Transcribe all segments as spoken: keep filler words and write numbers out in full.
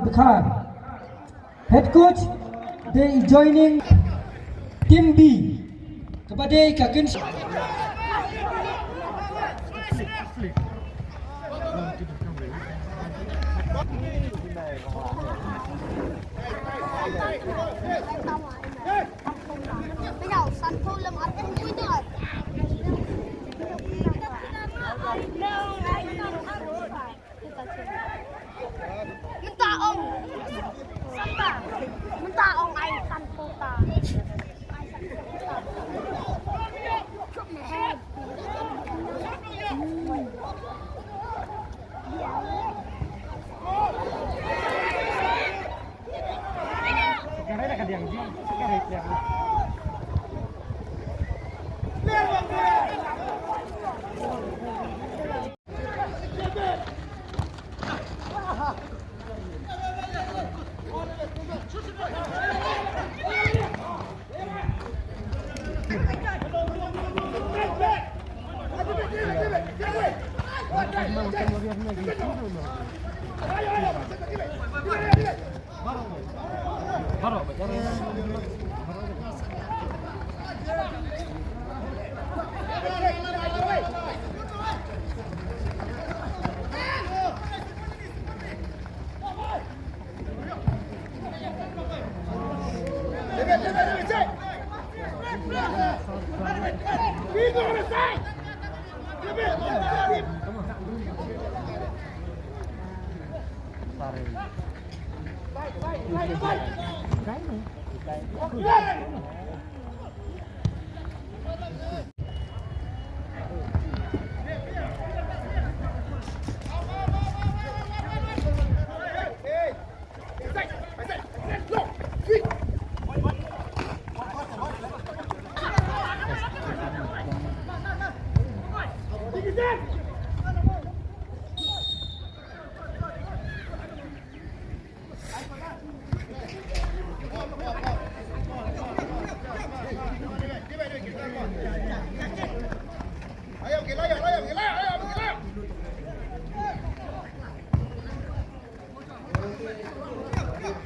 Dkhar. Head coach, dei joining team B. Kaba dei ka kin Mynta ong. Mynta ong ai san pota.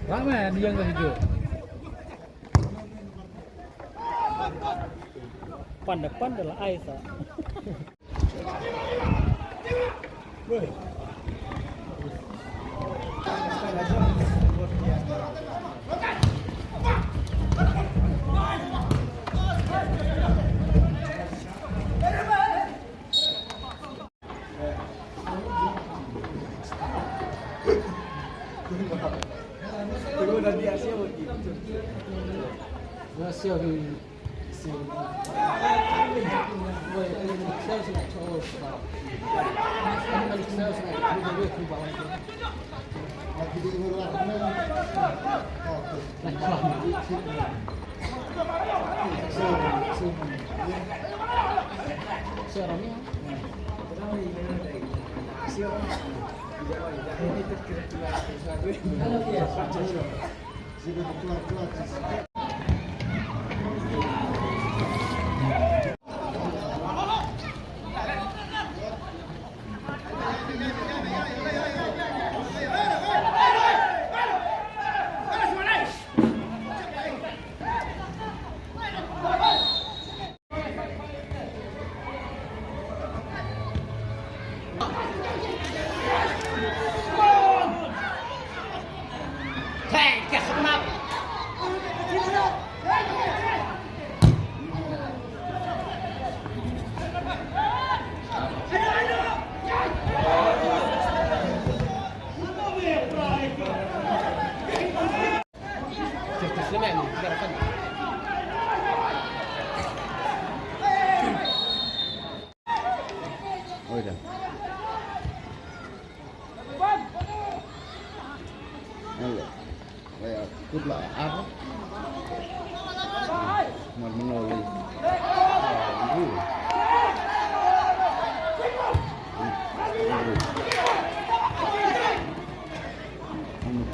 Ramen yang ka hidup. Panda panda la ai sa. Kut la ar. Mar mano li.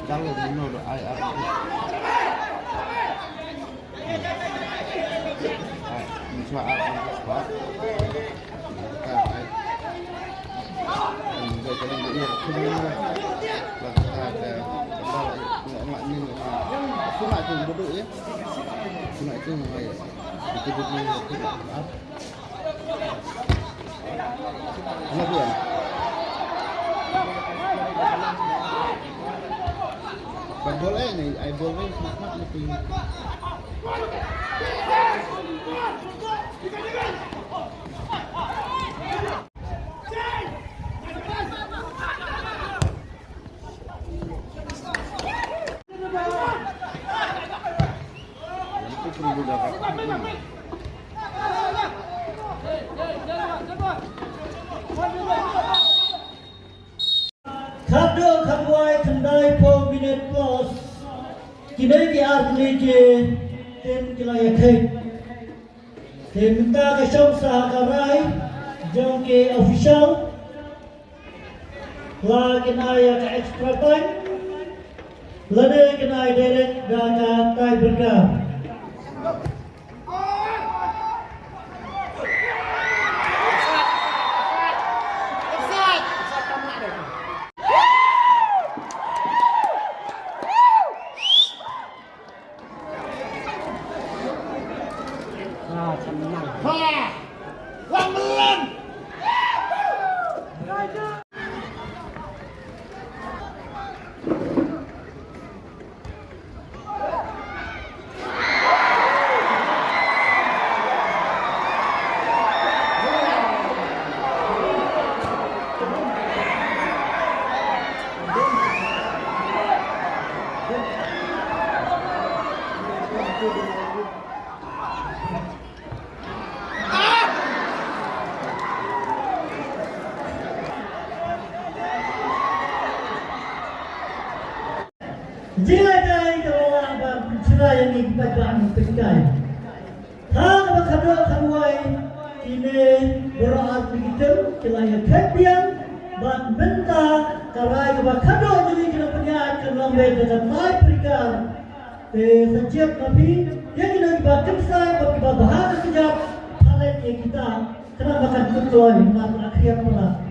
Chal mano do ai ar. Ai, miswa ar. Bol eh ni, ai bol ni, mak mak ni. Khatduh khatwai khyndai phew minit plus. Kine ki artylli ki team ki la ïakhih. Te mynta ka shong sa ha ka rai jong ki official. La kin ai ïa ka extra time. Lane kin ai direct da ka tiebreaker. Jingïatai ka la lah ban pynshai ïa ngi ki paidbah nongpeit kai. Ha kaba khadduh khatwai kine baroh artylli ki team ki la ïakhih biang bad mynta ka rai kaba khadduh jong ngi ki nongpynïaid kan long beit da ka tiebreaker. Te sa jied ma phi ïa kino kiba kynsai bad kiba bha ka kjat, pha leit ïa kita khnang ba kan kut kloi namar ka la khriat palat.